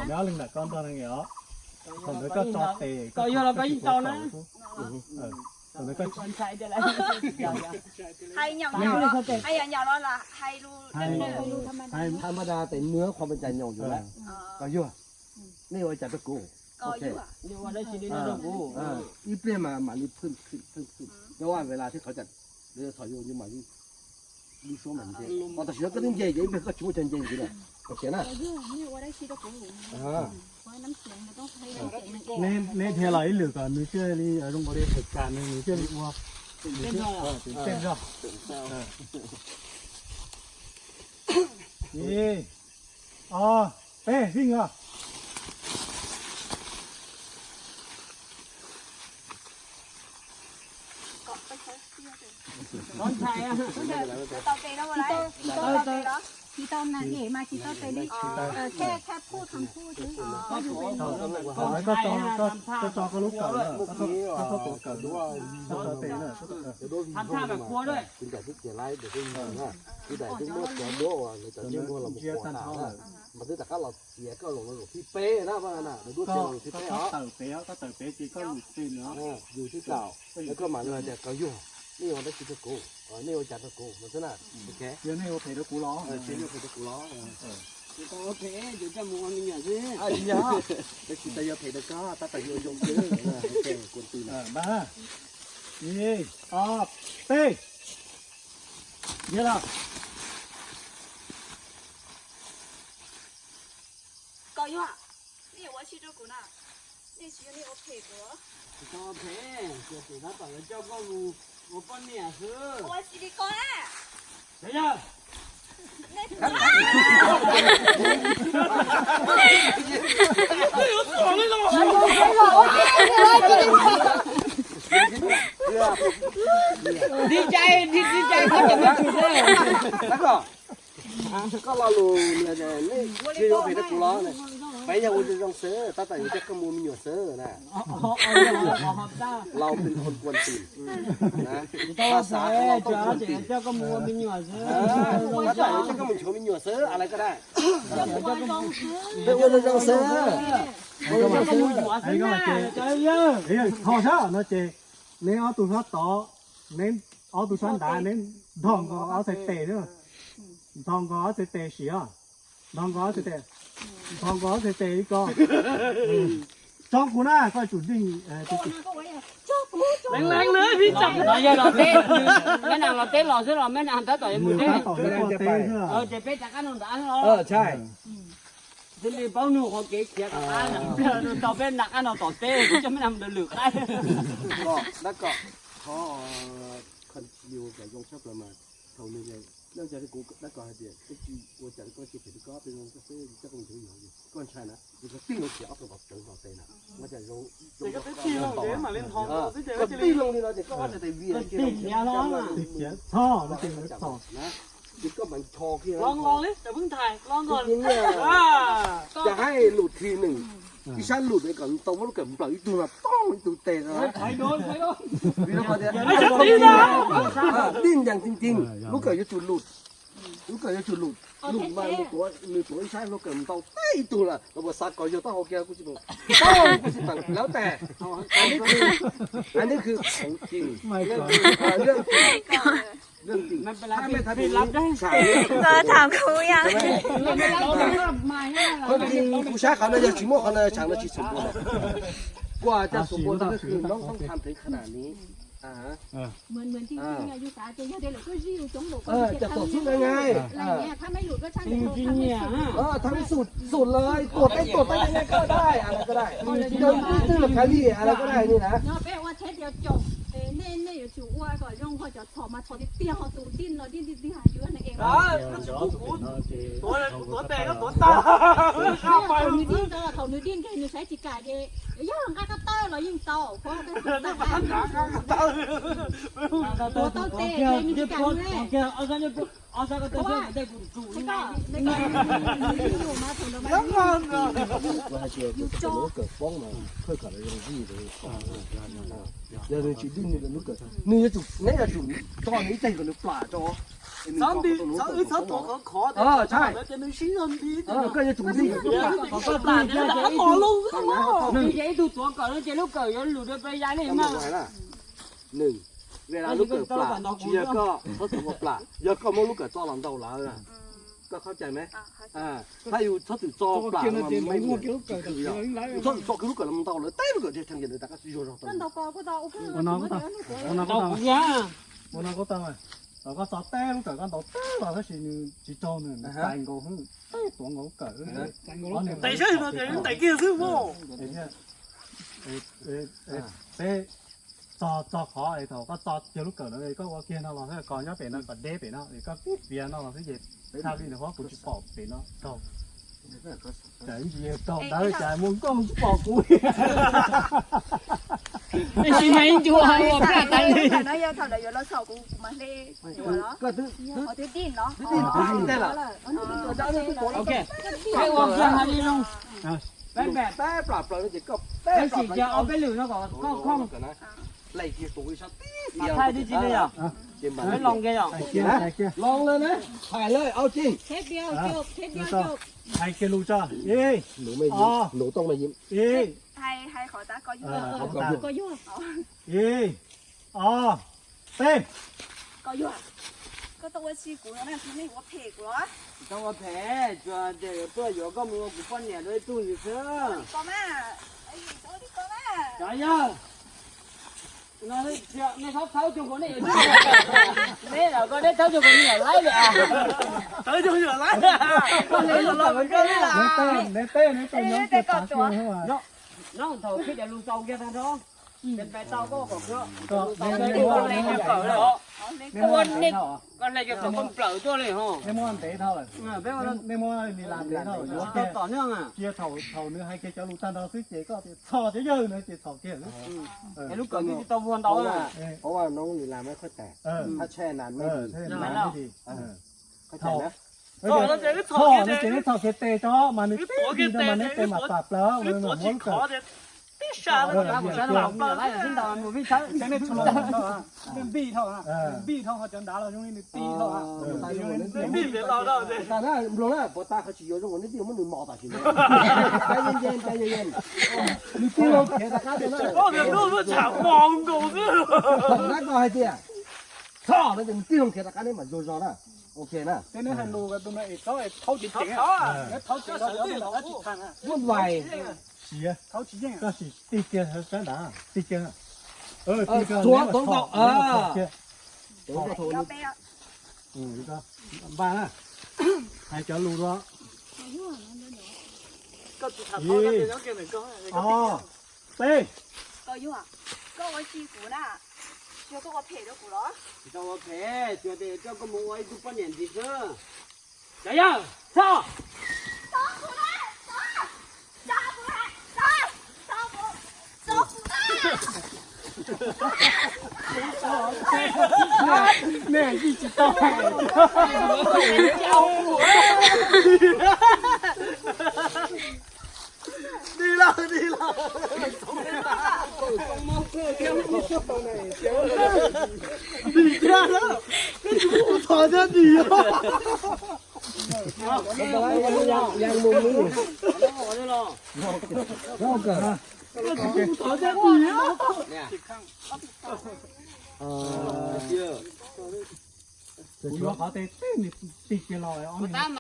Neb ob leeg nram koj nrog nws os. Thaum ntawd koj tso tes, koj yuav los koj yeej tau na. Thaum ntawd koj hais nyom nyom los, hais nyom nyom los los hais lus, hais tham ma da tes nws qhov mas cas nyom yuav lawm. Koj yuav, nej ua cas rau kuv. Ib pliag mas mam li phwj phwj phwj, yog ua ves las thiab qhov cas, thom yuav mas li lub suab mas nce. Ho tam sim no koj twb nce ces ib pliag koj tsis muaj cov nce ntxiv lawm. Koj tias na. Neb dhia los ib lwm kom nws thiaj li zoo nkaus li hais kas nws, nws thiaj li ua tej zog. Ib, ob, peb, yeej os. Tsis tau na, es mas tsis tau tes li. Koj tso koj lub kawm na, koj txhob tuav kawm, koj tso tes na. Tham thaj mas qhua thiab. Ntsia tag nrho lawm. Mas twb rov qab los txiav koj los zaum thib peb na, lawv duab txiav los zaum thib peb os. Koj tawm pem, koj tawm pem ces koj lwm tes no. Yus twb tau, koj mam li hais tias koj yuag, nej ua dab tsi rau kuv, nej ua cas rau kuv no xwb na. Yog nej ua phem rau kuv los, nej ua phem rau kuv los. Tab sis tau yog phem rau koj, tab tom yuav zoo xwb. Ib, ob, peb. Yog los. Koj yuag, nej ua dab tsi rau kuv na? Nej tsis yog nej ua phem kuv. Tsis tau ua phem, tsuas phem tab tom yuav coj koj mus ua poj niam xwb. Ua tsis li koj na. Yog. Dig cai, dig cai, koj cov me tub. Koj lo lus, nej tsis yuav phem rau kuv los? Peb yog ua zoo zoo xwb, tab tom yuav coj koj mus ua me nyuam xwb na. Lao pes hon kuan tim na. Tab xav los tau kuan tim. Tab tom yuav coj koj mus nchuav me nyuam xwb, a lawv koj dab. Peb ua zoo zoo xwb. Thov sab no ces neb ob tug sab tod, neb ob tug sab nrad, neb nthos nkaus ob txhais tes na. Nthos nkaus ob txhais tes sim os. Nthos nkaus ob txhais tes, nthos nkaus ob txhais tes ib ko. Tso kuv na, koj tsum dig. Leej leej na, vim tsam no yog los teb, me nam los teb los xwb los me nam tab tom yuav mus teb. Tab tom yuav mus teb xwb. Ces peb rov qab no ntawd los. Thiaj li paub nug qhov kev khiav rov qab, tau peb nram qab no tom teb, coj me nam mus lwm qaib. Dab kom qhov continue kom zoo tshaj plaws mas thaum nws, nej ua cas rau kuv, dab kom hais tias twb tsis ua cas rau koj, tsis phem rau koj, peb zoo koj xwb, coj koj mus nchuav me nyuam, koj ntshai na, yus tib loo khiav ob tug npau tseev hlo tes na, ua cas zoo, zoo, koj tib loo li no ces koj ua cas tes vias, txhob, ces koj mam ncho kiag. Cas hais lus thi nws, ib sab lus kom tau muab lub kawm nplawm ib tug no tooj ib tug tes no. Vim rau qhov tias tij ncees tij ncees, lub kawm yuav tsum lus, lub kawm yuav tsum lus, lus mas nws tuav ib sab lub kawm ntau tib ib tug lawm, los puas xav kom yog taub hau kiag kuj tsis toom, kuj tsis toom lawv tes. Ntawd yog qhov tseeb, ntawd yog qhov tseeb. Koj tham kuv yog. Qhov tseeb kuv saib qhov no yog tsis muaj qhov no tsam no tsis xum npua na. Kuv cas xum npua ntawd no khwv noob thoob tham pheev qhov na ni. Ces tom xub ntawd nga, tham xum, xum lawm, tuam teb tuam teb nga ko dai, a lawv ko dai, yog ib tug los kav li a lawv ko dai ni na. Tuav tes koj tuav tag, Nws dij nkeeg nws saib tsis kam ces yog nqa ko taw los yeej tau. Ua tau tes nws tsis kam ne. Yus mas thaum ntawd mas yus tso. Yog nws tsis dij nws lub kawm, nws yuav tsum, neb yuav tsum tso nws ib teg kom nws plam tso. Txhob nti, txhob wb txhob tuav khov khov, koj yuav tsum nti, koj plam ces ib tug tuav kawm no ces lub kawm yuav lug dua peb yav li mas. Nws, vim lub kawm plam tsis yog koj txhob txwm ua plam, yog koj muab lub kawm txo los ntaus lawv, koj khab cai me. Hab yus txhob txwm txo plam, yus txhob txwm txo kiag lub kawm los ntaus lawv teb lub kawm, tag kis lawv tas koj zuag zog tau. Ua no kuj tau, koj txo teb lub kawm koj ntaus teb los tab sis nws tsis raug nws, nws tais nkaus, teb tuav nkaus lub kawm. Tes saib no ces tes kiag xwb mas. Peb txo, txo qhov es thaum koj txo kiag lub kawm no koj ua kiag no los koj nyob pem no kom deb pem no es koj tib piav no los xwb ces thaj li ntawd huab kuv tsis pom pem no raug. Cas ib ntsis raug ntawd cas muaj nkauj tsis pom kuv. Ib sim neej ncua ua plaj tas li. Peb ua kiag hais li no, peb npam, peb sim kiag ob peb lwm no kom khooj khooj. Thaij tib si li yom? Peb los kiag yom? Los lawm na, hais lawm au tseeg. Hais kiag lus tso. Ib, ob, ib, ib, ob, peb. Koj yuag, koj tau ua si kuv no, nej ua phem kuv los? Tsis tau ua phem, tsuas tias yuav tuaj yuav koj mus ua kuv poj niam dua ib tug ntxiv xwb. Koj mas, koj mas. Cov yawg, no nej txhob txhawb cuag kuv, nej, nej los koj neb txhawb cuag kuv, nej yawm laib li. Txhawb cuag yawm laib. Koj le lub tawm koj li. Neb tej, neb tej, neb tej nyob kiag tav kiag. Nyob thaum khib cov lus xaus kiag tag nrho. Ces pais tau koj kom koj, koj hle kiag tau koj nplawm tuaj li ho. Nej muab ntev dhau lawm. Nej muab li las ntev dhau lawm, yuav kiag tom, thaum nws hais kiag cov lus tag nrho xwb ces koj tias txhom cov yawg no ces txhom kiag. Lub kawm twb tsis tau vuag ntau. Txhom no ces neb txhom kiag tes tso mas nws tib ntsis no mas neb tes mam pam plaws, muab lub kawm. Npij dhau, npij dhau ho cov nrad los zoo li nws tij dhau. Npij dhau, tas na, nploog na, puas tas qhov tsis yuav zoo ua neb twb muab nws mos tam sim no. Nws tij loo khiav rov qab na. Thaum na koj hais tias txhob no ces nws tij loo khiav rov qab neb mam zuag zog na. Ok na. Muab vais. Koj sim tig kiag sab nrad, tig kiag, tuav nkaus, tuav nkaus. Npaj na, hais cov lus dua. Ib, ob, peb. Koj yuag, koj ua si kuv na, yog koj ua phem rau kuv los? Tsis tau ua phem, tsuas tias coj koj mus ua ib tug poj niam ntxiv xwb. Cov yawg, txhob! Nej yeej tsis tau hais. Dim lawm, dim lawm. Dim thiab na, koj tsis muab kuv txhom thiab dim. Koj tsis muab kuv txhom thiab dim. Kuv yuav qhov tej teb nws tig kiag los ob niag.